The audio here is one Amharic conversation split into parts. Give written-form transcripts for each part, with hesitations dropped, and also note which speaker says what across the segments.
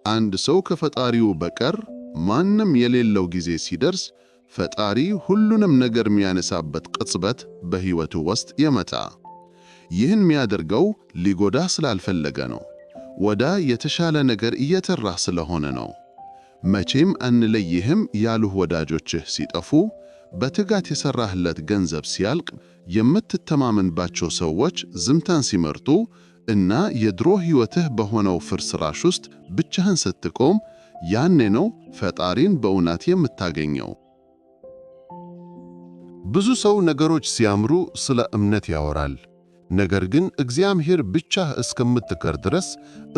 Speaker 1: አንድ ሰው ከፈጣሪው በቀር ማንም የሌለው ጊዜ ሲደርስ ፈጣሪ ሁሉንም ነገር የሚያነሳበት ቅጽበት በሕይወቱ ውስጥ ይመጣ። ይህን የሚያደርገው ሊጎዳህ ስላልፈለገ ነው። ወደ የተሻለ ነገር እየጠራህ ስለሆነ ነው። መቼም አንለይህም ያሉህ ወዳጆችህ ሲጠፉ፣ በትጋት የሠራህለት ገንዘብ ሲያልቅ፣ የምትተማመንባቸው ሰዎች ዝምታን ሲመርጡ እና የድሮ ሕይወትህ በሆነው ፍርስራሽ ውስጥ ብቻህን ስትቆም፣ ያኔ ነው ፈጣሪን በእውነት የምታገኘው።
Speaker 2: ብዙ ሰው ነገሮች ሲያምሩ ስለ እምነት ያወራል። ነገር ግን እግዚአብሔር ብቻህ እስከምትቀር ድረስ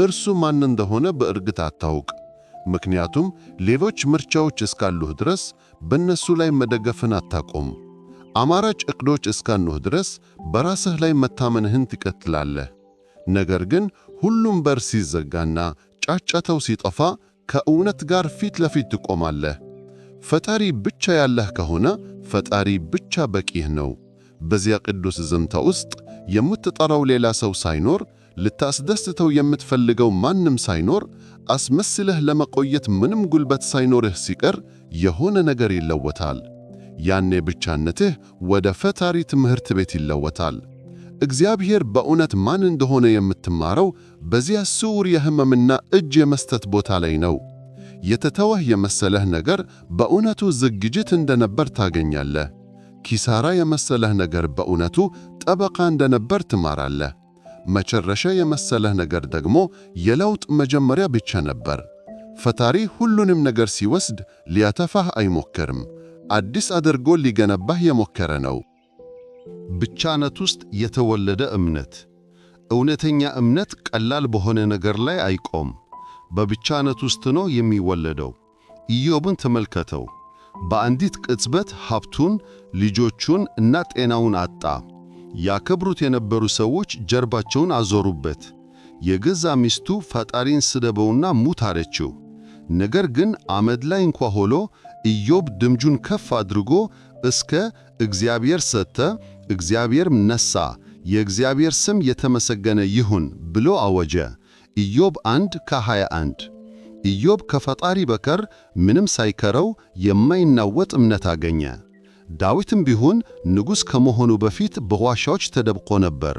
Speaker 2: እርሱ ማን እንደሆነ በእርግጥ አታውቅ። ምክንያቱም ሌሎች ምርጫዎች እስካሉህ ድረስ በእነሱ ላይ መደገፍን አታቆም። አማራጭ ዕቅዶች እስካሉህ ድረስ በራስህ ላይ መታመንህን ትቀጥላለህ። ነገር ግን ሁሉም በር ሲዘጋና ጫጫታው ሲጠፋ ከእውነት ጋር ፊት ለፊት ትቆማለህ። ፈጣሪ ብቻ ያለህ ከሆነ ፈጣሪ ብቻ በቂህ ነው። በዚያ ቅዱስ ዝምታ ውስጥ የምትጠራው ሌላ ሰው ሳይኖር፣ ልታስደስተው የምትፈልገው ማንም ሳይኖር፣ አስመስለህ ለመቆየት ምንም ጉልበት ሳይኖርህ ሲቀር የሆነ ነገር ይለወጣል። ያኔ ብቻነትህ ወደ ፈጣሪ ትምህርት ቤት ይለወጣል። እግዚአብሔር በእውነት ማን እንደሆነ የምትማረው በዚያ ስውር የሕመምና እጅ የመስጠት ቦታ ላይ ነው። የተተወህ የመሰለህ ነገር በእውነቱ ዝግጅት እንደነበር ታገኛለህ። ኪሳራ የመሰለህ ነገር በእውነቱ ጠበቃ እንደነበር ትማራለህ። መጨረሻ የመሰለህ ነገር ደግሞ የለውጥ መጀመሪያ ብቻ ነበር። ፈጣሪ ሁሉንም ነገር ሲወስድ ሊያጠፋህ አይሞክርም። አዲስ አድርጎ ሊገነባህ የሞከረ ነው።
Speaker 3: ብቻነት ውስጥ የተወለደ እምነት። እውነተኛ እምነት ቀላል በሆነ ነገር ላይ አይቆም። በብቻነት ውስጥ ነው የሚወለደው። ኢዮብን ተመልከተው። በአንዲት ቅጽበት ሀብቱን፣ ልጆቹን እና ጤናውን አጣ። ያከብሩት የነበሩ ሰዎች ጀርባቸውን አዞሩበት። የገዛ ሚስቱ ፈጣሪን ስደበውና ሙት አለችው። ነገር ግን አመድ ላይ እንኳ ሆኖ ኢዮብ ድምጁን ከፍ አድርጎ እስከ እግዚአብሔር ሰጠ፣ እግዚአብሔርም ነሣ፣ የእግዚአብሔር ስም የተመሰገነ ይሁን ብሎ አወጀ። ኢዮብ 1 ከ21። ኢዮብ ከፈጣሪ በቀር ምንም ሳይቀረው የማይናወጥ እምነት አገኘ። ዳዊትም ቢሆን ንጉሥ ከመሆኑ በፊት በዋሻዎች ተደብቆ ነበር።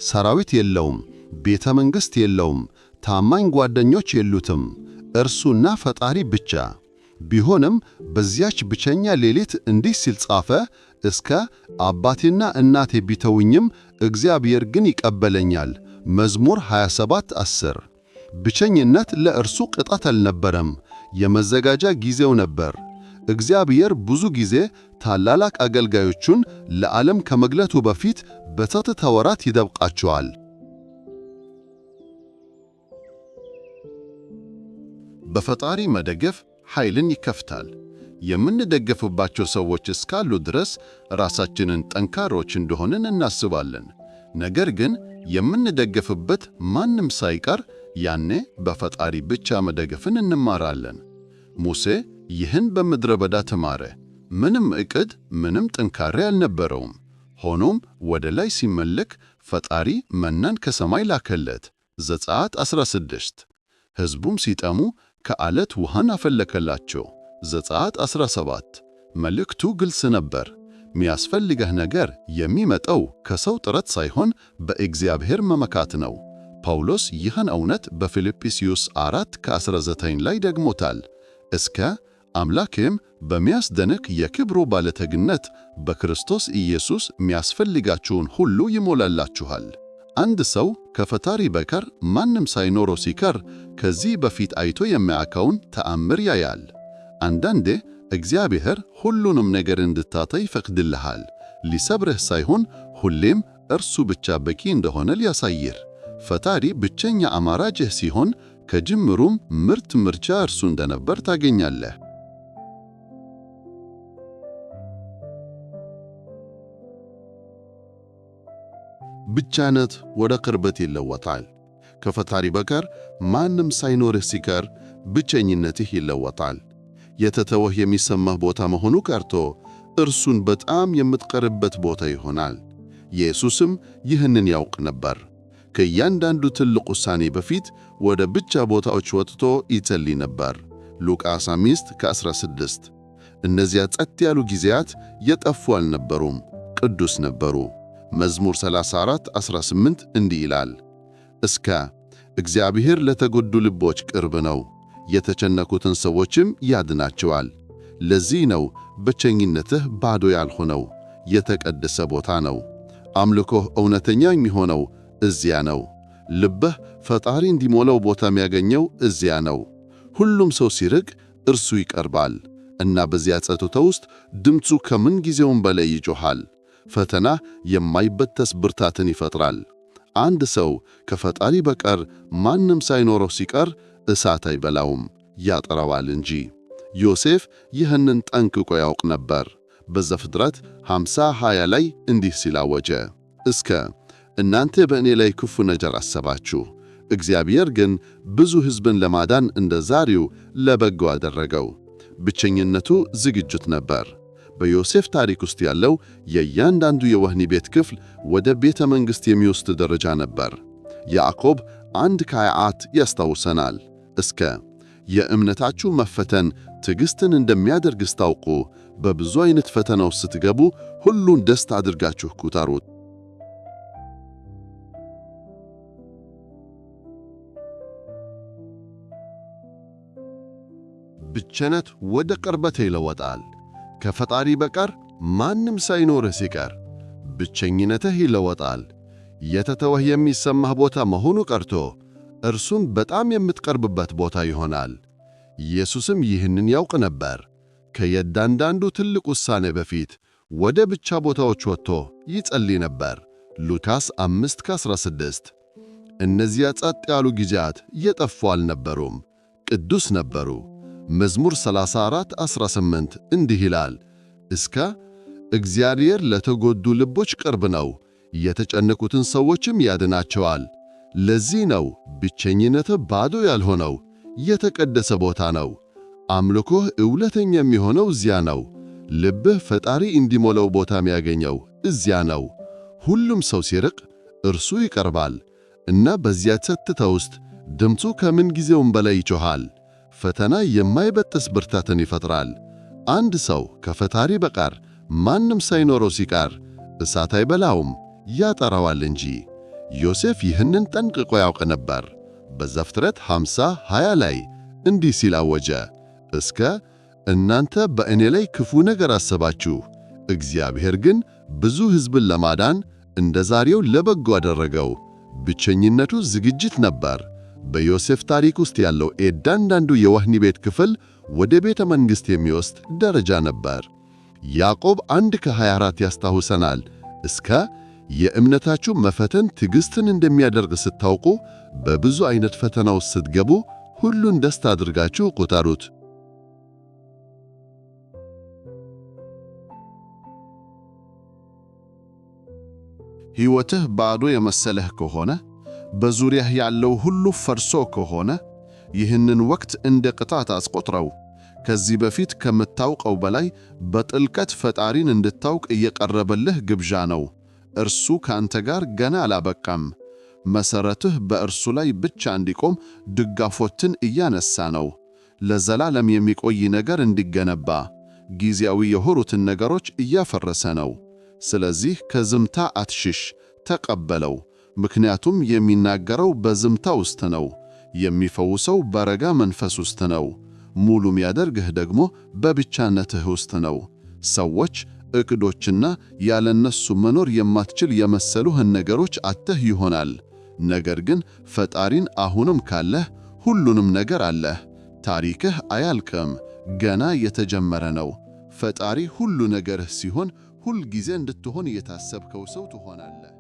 Speaker 3: ሰራዊት የለውም፣ ቤተ መንግሥት የለውም፣ ታማኝ ጓደኞች የሉትም፣ እርሱና ፈጣሪ ብቻ። ቢሆንም በዚያች ብቸኛ ሌሊት እንዲህ ሲል ጻፈ፣ እስከ አባቴና እናቴ ቢተውኝም እግዚአብሔር ግን ይቀበለኛል። መዝሙር 27:10። ብቸኝነት ለእርሱ ቅጣት አልነበረም፣ የመዘጋጃ ጊዜው ነበር። እግዚአብሔር ብዙ ጊዜ ታላላቅ አገልጋዮቹን ለዓለም ከመግለጡ በፊት በጸጥታ ወራት ይደብቃቸዋል።
Speaker 1: በፈጣሪ መደገፍ ኃይልን ይከፍታል። የምንደገፍባቸው ሰዎች እስካሉ ድረስ ራሳችንን ጠንካሮች እንደሆንን እናስባለን። ነገር ግን የምንደገፍበት ማንም ሳይቀር ያኔ በፈጣሪ ብቻ መደገፍን እንማራለን። ሙሴ ይህን በምድረ በዳ ተማረ። ምንም ዕቅድ፣ ምንም ጥንካሬ አልነበረውም። ሆኖም ወደ ላይ ሲመለክ ፈጣሪ መናን ከሰማይ ላከለት። ዘጸአት 16። ሕዝቡም ሲጠሙ ከዓለት ውሃን አፈለከላቸው። ዘጸአት 17። መልእክቱ ግልጽ ነበር። የሚያስፈልገህ ነገር የሚመጣው ከሰው ጥረት ሳይሆን በእግዚአብሔር መመካት ነው። ጳውሎስ ይህን እውነት በፊልጵስዩስ 4 ከ19 ላይ ደግሞታል። እስከ አምላኬም በሚያስደንቅ የክብሩ ባለጠግነት በክርስቶስ ኢየሱስ የሚያስፈልጋችሁን ሁሉ ይሞላላችኋል። አንድ ሰው ከፈጣሪ በቀር ማንም ሳይኖረው ሲቀር ከዚህ በፊት አይቶ የማያውቀውን ተአምር ያያል። አንዳንዴ እግዚአብሔር ሁሉንም ነገር እንድታጣ ይፈቅድልሃል። ሊሰብርህ ሳይሆን ሁሌም እርሱ ብቻ በቂ እንደሆነ ሊያሳይህ። ፈጣሪ ብቸኛ አማራጭህ ሲሆን ከጅምሩም ምርጥ ምርጫ እርሱ እንደነበር ታገኛለህ።
Speaker 2: ብቻነት ወደ ቅርበት ይለወጣል። ከፈጣሪ በቀር ማንም ሳይኖርህ ሲቀር ብቸኝነትህ ይለወጣል። የተተወህ የሚሰማህ ቦታ መሆኑ ቀርቶ እርሱን በጣም የምትቀርብበት ቦታ ይሆናል። ኢየሱስም ይህንን ያውቅ ነበር።
Speaker 1: ከእያንዳንዱ ትልቅ ውሳኔ በፊት ወደ ብቻ ቦታዎች ወጥቶ ይጸልይ ነበር። ሉቃስ 5:16። እነዚያ ጸጥ ያሉ ጊዜያት የጠፉ አልነበሩም፣ ቅዱስ ነበሩ። መዝሙር 34:18 እንዲህ ይላል፣ እስከ እግዚአብሔር ለተጎዱ ልቦች ቅርብ ነው፣ የተጨነቁትን ሰዎችም ያድናቸዋል። ለዚህ ነው ብቸኝነትህ ባዶ ያልሆነው፣ የተቀደሰ ቦታ ነው። አምልኮህ እውነተኛ የሚሆነው እዚያ ነው። ልብህ ፈጣሪ እንዲሞላው ቦታ የሚያገኘው እዚያ ነው። ሁሉም ሰው ሲርቅ እርሱ ይቀርባል እና በዚያ ጸጥታ ውስጥ ድምፁ ከምን ጊዜውም በላይ ይጮኻል። ፈተና የማይበተስ ብርታትን ይፈጥራል። አንድ ሰው ከፈጣሪ በቀር ማንም ሳይኖረው ሲቀር እሳት አይበላውም፣ ያጠራዋል እንጂ። ዮሴፍ ይህንን ጠንቅቆ ያውቅ ነበር። በዘፍጥረት 50:20 ላይ እንዲህ ሲል አወጀ፣ እስከ እናንተ በእኔ ላይ ክፉ ነገር አሰባችሁ፣ እግዚአብሔር ግን ብዙ ሕዝብን ለማዳን እንደ ዛሬው ለበጎ አደረገው። ብቸኝነቱ ዝግጅት ነበር። በዮሴፍ ታሪክ ውስጥ ያለው የእያንዳንዱ የወህኒ ቤት ክፍል ወደ ቤተ መንግሥት የሚወስድ ደረጃ ነበር። ያዕቆብ 1:24 ያስታውሰናል፣ እስከ የእምነታችሁ መፈተን ትዕግሥትን እንደሚያደርግ ስታውቁ በብዙ አይነት ፈተና ውስጥ ስትገቡ ሁሉን ደስታ አድርጋችሁ ቁጠሩት።
Speaker 2: ብቸነት ወደ ቅርበት ይለወጣል። ከፈጣሪ በቀር ማንም ሳይኖርህ ሲቀር ብቸኝነትህ ይለወጣል። የተተወህ የሚሰማህ ቦታ መሆኑ ቀርቶ እርሱን በጣም የምትቀርብበት ቦታ ይሆናል። ኢየሱስም ይህንን ያውቅ ነበር። ከየዳንዳንዱ ትልቅ ውሳኔ በፊት ወደ ብቻ ቦታዎች ወጥቶ ይጸልይ ነበር። ሉቃስ 5:16። እነዚያ ጸጥ ያሉ ጊዜያት የጠፉ አልነበሩም፣ ቅዱስ ነበሩ። መዝሙር 34:18 እንዲህ ይላል፣ እስከ እግዚአብሔር ለተጎዱ ልቦች ቅርብ ነው፣ የተጨነቁትን ሰዎችም ያድናቸዋል። ለዚህ ነው ብቸኝነትህ ባዶ ያልሆነው፣ የተቀደሰ ቦታ ነው። አምልኮህ እውነተኛ የሚሆነው እዚያ ነው። ልብህ ፈጣሪ እንዲሞላው ቦታ የሚያገኘው እዚያ ነው። ሁሉም ሰው ሲርቅ እርሱ ይቀርባል እና በዚያ ጸጥታ ውስጥ ድምፁ ከምን ጊዜውም በላይ ይጮኻል። ፈተና የማይበጥስ ብርታትን ይፈጥራል። አንድ ሰው ከፈጣሪ በቀር ማንም ሳይኖረው ሲቀር እሳት አይበላውም፣ ያጠራዋል እንጂ። ዮሴፍ ይህንን ጠንቅቆ ያውቅ ነበር። በዘፍጥረት 50:20 ላይ እንዲህ ሲል አወጀ፣ እስከ እናንተ በእኔ ላይ ክፉ ነገር አሰባችሁ፣ እግዚአብሔር ግን ብዙ ሕዝብን ለማዳን እንደ ዛሬው ለበጎ አደረገው። ብቸኝነቱ ዝግጅት ነበር። በዮሴፍ ታሪክ ውስጥ ያለው እያንዳንዱ የወህኒ ቤት ክፍል ወደ ቤተ መንግሥት የሚወስድ ደረጃ ነበር። ያዕቆብ 1:24 ያስታውሰናል፣ እስከ የእምነታችሁ መፈተን ትዕግሥትን እንደሚያደርግ ስታውቁ በብዙ አይነት ፈተና ውስጥ ስትገቡ ሁሉን ደስታ አድርጋችሁ ቁጠሩት።
Speaker 1: ሕይወትህ ባዶ የመሰለህ ከሆነ፣ በዙሪያህ ያለው ሁሉ ፈርሶ ከሆነ፣ ይህንን ወቅት እንደ ቅጣት አስቆጥረው። ከዚህ በፊት ከምታውቀው በላይ በጥልቀት ፈጣሪን እንድታውቅ እየቀረበልህ ግብዣ ነው። እርሱ ከአንተ ጋር ገና አላበቃም። መሠረትህ በእርሱ ላይ ብቻ እንዲቆም ድጋፎትን እያነሳ ነው። ለዘላለም የሚቆይ ነገር እንዲገነባ ጊዜያዊ የሆኑትን ነገሮች እያፈረሰ ነው። ስለዚህ ከዝምታ አትሽሽ፣ ተቀበለው። ምክንያቱም የሚናገረው በዝምታ ውስጥ ነው። የሚፈውሰው በረጋ መንፈስ ውስጥ ነው። ሙሉ የሚያደርግህ ደግሞ በብቻነትህ ውስጥ ነው። ሰዎች፣ ዕቅዶችና ያለነሱ መኖር የማትችል የመሰሉህን ነገሮች አጥተህ ይሆናል። ነገር ግን ፈጣሪን አሁንም ካለህ ሁሉንም ነገር አለህ። ታሪክህ አያልቅም፣ ገና የተጀመረ ነው። ፈጣሪ ሁሉ ነገርህ ሲሆን ሁል ጊዜ እንድትሆን የታሰብከው ሰው ትሆናለህ።